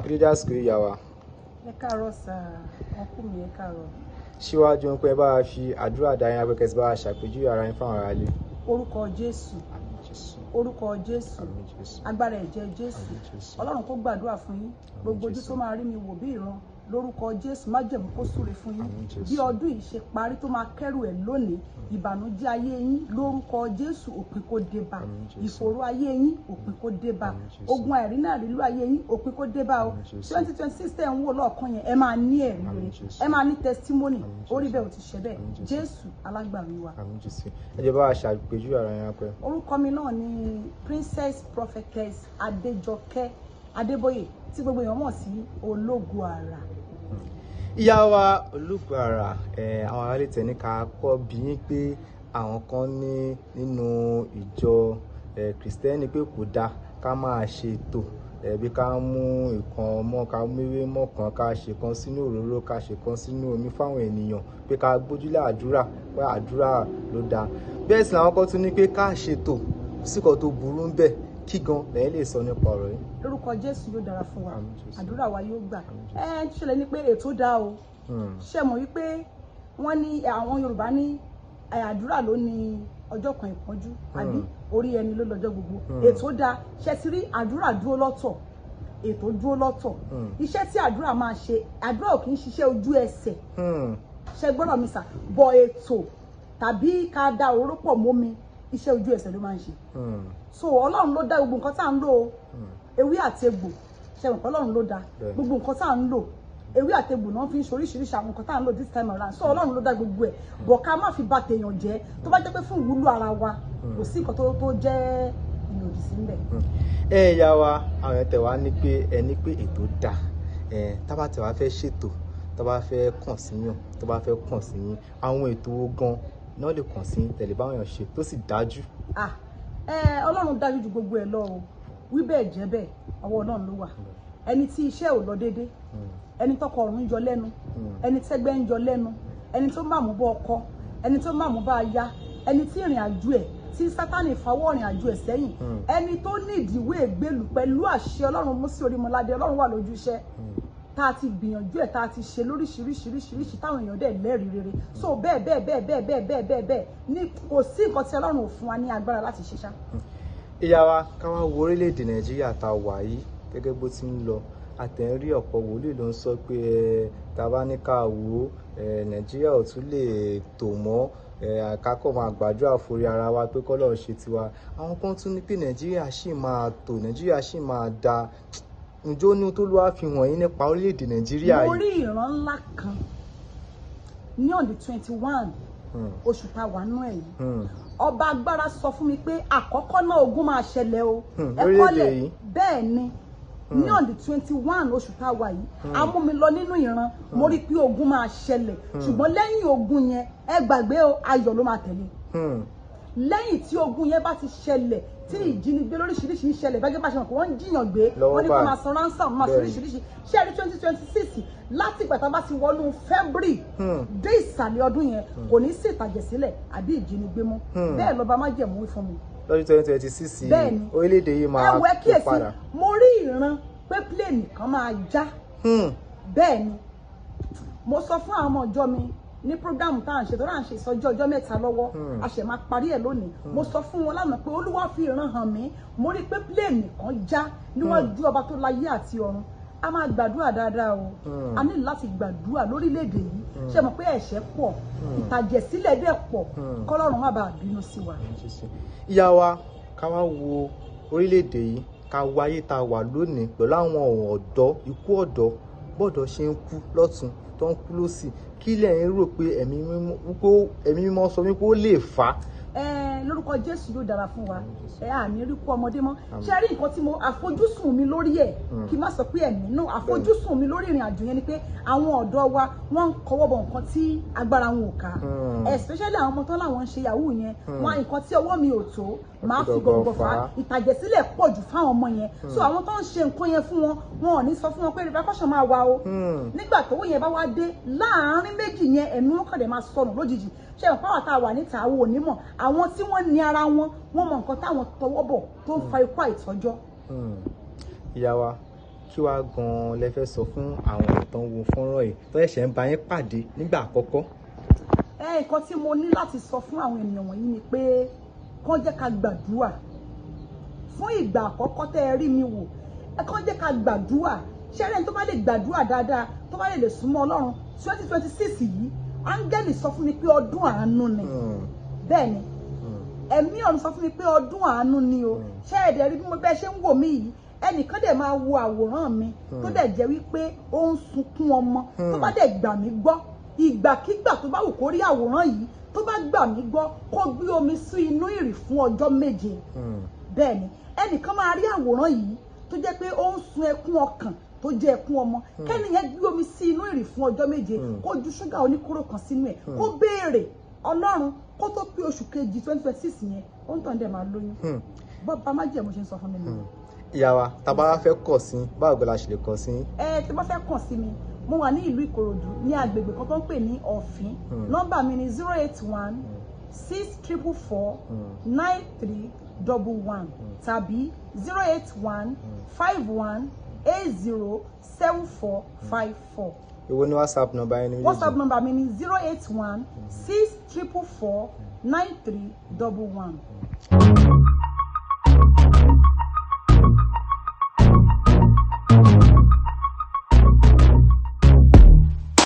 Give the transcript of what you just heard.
Kí ló dé àsìkò yìí, ìyá wa? Ẹ káàárọ̀ sà, ọkú mi, ẹ káàárọ̀. Síwájú ń pẹ́ bá a fi àdúrà dá yín apẹ́kẹ́ sí bá a ṣàpèjúwe ara yín fáwọn ará ilé. Orúkọ Jésù. Àmín Jésù. Orúkọ Jésù. Àmín Jésù. Agbára ẹ̀jẹ̀ Jésù. Àmín Jésù. Ọlọ́run kó gbàdúrà fún yín. Gbogbo ojú Jésù. tó máa rí mi wò bí ìran, lórúkọ Jésù, májẹ̀mú kó súre fún yín. Àmín Jésù. Bí ọdún yìí ṣe parí tó máa kẹ́rù ẹ̀ lónìí, ìbànújẹ́ ayé yín, lórúkọ Jésù, òpin kó dé bá. Àmín Jésù. Ìfòòró ayé yín, òpin kó dé bá. Àmín Jésù. Ogun àìrínà rílú ayé yín, òpin kó dé bá o. Àmín Jésù. 2026 tẹ̀ ń wò lọ́ọ̀kan yẹn, ẹ máa ní ẹ̀rí Àmín rere. Jésù. Ẹ máa ní testimony. Àmín Jésù. Orí bẹ́ẹ̀ ò ti ṣe bẹ́ẹ̀. Àmín Jésù. Jésù alágbàwí wa. Àmín Jésù. Ẹ jẹ́ bá a ṣàpèjúwe ara yín apẹ́. Orúkọ mi náà ni Princess Prophetess Adéjọkẹ́ Adébóyè, tí gbogbo èèyàn mọ̀ sí Ológo Àrà. Ìyá wa Ológo Àrà, àwọn aráàlú tẹ̀ ní ká kọ́ bí yín pé àwọn kan ní nínú ìjọ Kìrìsìtẹ́nì pé kò dáa ká máa ṣe ètò bí ká mú nǹkan mọ́, ká mú ewé mọ́ kan, ká ṣe kan sínú òróró, ká ṣe kan sínú omi fáwọn ènìyàn, pé ká gbójúlé àdúrà, pé àdúrà ló dáa. Bẹ́ẹ̀ sì làwọn kan tún ní pé ká ṣètò síkọ̀ tó burú ń bẹ̀. Kí gan lẹ́yìn lè sọ nípa ọ̀rọ̀ yìí? Lórúkọ Jésù, yóò dára fún wa. Àmín Jésù. Àdúrà wa yóò gbà. Àmín Jésù. Ẹ ṣẹlẹ̀ ni pé ètò dáa o. Ṣe mọ̀ wípé wọ́n ní àwọn Yorùbá ní àdúrà ló ní ọjọ́ kan ìpọ́njú, àbí orí ẹni ló lọ́jọ́ gbogbo. Ètò dáa. Ṣe ti rí, àdúrà dúró lọ́tọ̀, ètò dúró lọ́tọ̀. Iṣẹ́ tí àdúrà máa ṣe, àdúrà ò kì í ṣiṣẹ́ ojú ẹsẹ̀. Ṣe gbọ́dọ̀ mi sà bọ̀, ètò tàbí ká da òróró pọ̀ mọ́mi, iṣẹ́ ojú ẹsẹ̀ ló máa ń ṣe. So Ọlọ́run ló dá gbogbo nǹkan tá à ń lò ó, ewé àti egbò. Ṣe mọ̀ pé Ọlọ́run ló dá gbogbo nǹkan tá à ń lò? Ewé àti egbò náà fi ń ṣe oríṣiríṣi àwọn nǹkan tá à ń lò this time around. So Ọlọ́run ló dá gbogbo ẹ̀ bọ̀, ká má fi bà tèèyàn jẹ́. Tó bá jẹ́ pé fún ìwúlò ara wa, kò sí nǹkan tó jẹ́ ìlòdì sí ńbẹ̀. Ẹ ìyá wa, àwọn tẹ̀ wá ní pé ẹ ní pé ètò dà ẹ, tá bá tẹ̀ wá fẹ́ ṣètò, tá bá fẹ́ kàn sí yàn, tó bá fẹ́ kàn sí yín, àwọn ètò wo gan náà lè kàn sí tẹ̀lé báwọn èèyàn ṣe tó sì dájú? Ah, ẹ Ọlọ́run dájú ju gbogbo ẹ̀ lọ o. Wí bẹ́ẹ̀ jẹ́ bẹ́ẹ̀, ọwọ́ Ọlọ́run ló wà. Ẹni tí iṣẹ́ ò lọ déédé, ẹni tọkọ ọ̀run ń yọ lẹ́nu, ẹni tẹ́gbẹ́ ń yọ lẹ́nu, ẹni tó máa mú bọ́ ọkọ, ẹni tó máa mú bá aya, ẹni tí ìrìn àjò ẹ̀ tí Sátánì fawọ́ ìrìn àjò ẹ̀ sẹ́yìn, ẹni tó ní ìdíwé ìgbélú, pẹ̀lú àṣẹ Ọlọ́run mú sí Orímọládé, Ọlọ́run wà lójú iṣẹ́ tá a ti gbìyànjú ẹ̀, tá a ti ṣe lóríṣiríṣiríṣiríṣi, táwọn èèyàn dẹ̀ lẹ́rìí rere. So bẹ́ẹ̀ bẹ́ẹ̀ bẹ́ẹ̀ bẹ́ẹ̀ bẹ́ẹ̀ bẹ́ẹ̀ bẹ́ẹ̀ bẹ́ẹ̀ ní, kò sí nǹkan tí Ọlọ́run ò fún wa ní agbára láti ṣe ṣá. Ìyá wa, ká wá wo orílẹ̀-èdè Nàìjíríà tá a wà yìí gẹ́gẹ́ bó ti ń lọ. Àtẹ̀rí ọ̀pọ̀ wòlíì ló ń sọ pé ẹ tá a bá ní ká wò ó, ẹ Nàìjíríà ò tún lè tò mọ́, ẹ ká kọ́ máa gbàdúrà forí ara wa pé k'Ọlọ́run ṣe tiwa. Àwọn kan tún ní pé Nàìjíríà ṣì máa tò, Nàìjíríà ṣì máa da. Ǹjọ́ ní tó ló wá fi hàn yín nípa orílẹ̀-èdè Nàìjíríà Mo yìí? rí ìran ńlá kan ní on the 21 oṣù tá a wà nú ẹ̀ yìí. Ọba agbára sọ fún mi pé àkọ́kọ́ náà, ogun máa ṣẹlẹ̀ o. Ẹ Lórílẹ̀-èdè kọ́lẹ̀ yìí? Bẹ́ẹ̀ ni, ní on the 21 oṣù tá a wà yìí, a mú mi lọ nínú ìran. Mo rí i pé ogun máa ṣẹlẹ̀, ṣùgbọ́n lẹ́yìn ogun yẹn, ẹ gbàgbé o, ayọ̀ ló máa tẹ̀lé. Lẹ́yìn tí ogun yẹn bá ti ṣẹlẹ̀, tí ìjínigbé lóríṣiríṣi ń ṣẹlẹ̀, bẹ́ẹ̀ bá ṣe mọ̀ pé wọ́n ń jiyàn gbé, Lọ́wọ́ wọ́n ní kó báyìí. máa san ransom, máa san oríṣiríṣi. Ṣé ẹ rí 2026, láti ìgbà tá a bá ti wọnú February dé ìsàlẹ̀ ọdún yẹn, kò ní sí ìtàjẹ̀sílẹ̀ àbí ìjínigbé mọ́. Bẹ́ẹ̀ lọ́ba májẹ̀mú wí fún mi. Lọ́dún 2026 yìí, Bẹ́ẹ̀ ni. orílẹ̀-èdè yìí máa Ẹ wọ, ẹ tó kíyèsí, padà. mo rí ìran pé plane kan máa já. Bẹ́ẹ̀ ni mo sọ fún àwọn ọmọ ìjọ mi ní program tá à ń ṣe, tó à ń ṣe ìsọjí ọjọ́ 3 lọ́wọ́, a ṣẹ̀ máa parí ẹ̀ lónìí. Mo sọ fún wọn lánàá pé Olúwa fi ìran hàn mí, mo rí i pé plane kan já níwájú ọba tó láyé àti ọ̀run. A máa gbàdúrà dáadáa o. A ní láti gbàdúrà lórílẹ̀‐èdè yìí. Ṣé mọ̀ pé ẹ̀ṣẹ̀ pọ̀, ìtàjẹ̀sílẹ̀ dẹ̀ pọ̀? Kọ́lọ́run má bàa bínú sí wa. Ìyá wa, ká wá wo orílẹ̀-èdè yìí, ká wo ayé tá a wà lónìí pẹ̀lú àwọn ọ̀dọ́, ikú ọ̀dọ́, bọ́dọ̀ ṣe ń kú lọ́tún tó ń kú lọ́sì, kí lẹ̀yin rò pé ẹ̀mí mímọ́ sọ wípé ó lè fà á? Ẹ lórúkọ Jésù, yóò dára fún wa. Ẹ àní rí kú ọmọdé mọ́. Ṣé rí nǹkan tí mo àfojúsùn mi lórí ẹ̀, kí n má sọ pé ẹ̀mí náà, àfojúsùn mi lórí ìrìn àjò yẹn ni pé àwọn ọ̀dọ́ wa, wọ́n ń kọwọ́ bọ̀ nǹkan tí agbára wọn ò ká, especially àwọn ọmọ tán láwọn ń ṣe yahoo yẹn. Wọn nǹkan tí ọwọ́ mi ò tó, máa fi gọ̀ǹgọ̀ fà á. Ìtàjẹ̀sílẹ̀ pọ̀ jù fáwọn ọmọ yẹn. So àwọn tó ń ṣe nǹkan yẹn fún wọn, wọn ò ní sọ fún wọn pé repercussion máa wà o. Nígbà tówó yẹn bá wá dé láàárín méjì yẹn, ẹ̀mí wọn kàn dé máa sọnù lójijì. Ṣé ìwọ̀n pàwọ́ tá a wà níta, àwọn onímọ̀, àwọn tí wọ́n ní ara wọn, wọ́n mọ nǹkan táwọn tọwọ́ bọ̀ tó ń fa ikú àìtọ́jọ́. Ìyá wa, Kí wàá gan-an lẹ fẹ́ sọ fún àwọn èèyàn tó ń wo fọ́nrán yìí tó ṣẹ̀ṣẹ̀ ń bá yín pàdé nígbà àkọ́kọ́? Nǹkan tí mo ní láti sọ fún àwọn ènìyàn wọ̀nyí ni pé kán jẹ́ ká gbàdúrà. Fún ìgbà àkọ́kọ́ tẹ́ ẹ rí mi wò, ẹ kán jẹ́ ká gbàdúrà. Ṣẹ́rẹ́ tó bá lè gbàdúrà dáadáa, tó bá lè súnmọ́ Ọlọ́run, 2026 yìí, áńgẹ́lì sọ fún mi pé ọdún àánú ni. Bẹ́ẹ̀ ni, ẹ̀mí ọ̀run sọ fún mi pé ọdún àánú ni o. Ṣé ẹ̀dẹ̀ rí bí mo bẹ́ẹ̀ ṣe ń wò mí yìí, ẹnìkan dẹ̀ máa wo àwòrán mi tó dẹ̀ jẹ́ wípé ó ń sunkún ọmọ, tó bá dẹ̀ gbà mí gbọ́, ìgbàkigbà tó bá wù kó rí àwòrán yìí, tó bá gbà mí gbọ́, kó gbé omi sí inú ìrì fún ọjọ́ 7. Bẹ́ẹ̀ ni, ẹnìkan máa rí àwòrán yìí tó jẹ́ pé ó ń sun ẹkún ọkàn tó jẹ́ ẹkún ọmọ, kẹ́nìyẹn gbé omi sí inú ìrì fún ọjọ́ 7, kó ju ṣúgà oníkóró kan sínú ẹ̀, kó béèrè Ọlọ́run kó tó pé oṣù kejì 2026 yẹn, ó ń tàn dẹ̀ máa lóyún. Bọ́ba májẹ̀mú ṣe ń sọ fún mi nìyẹn. Ìyá wa, tá a bá fẹ́ kàn sí, báwo la ṣe lè kàn sí? Ẹ tí bá fẹ́ kàn sí mi, mo wà ní ìlú Ìkòròdú ní agbègbè kan tó ń pè ní Ọ̀fín. Nọ́mbà mi ni 081 6 444 93 11 tàbí 081 51 80 74 54. Èwo ni WhatsApp nọ́mbà yín ní méjèèjì? WhatsApp nọ́mbà mi ni 081 6 444 93 11.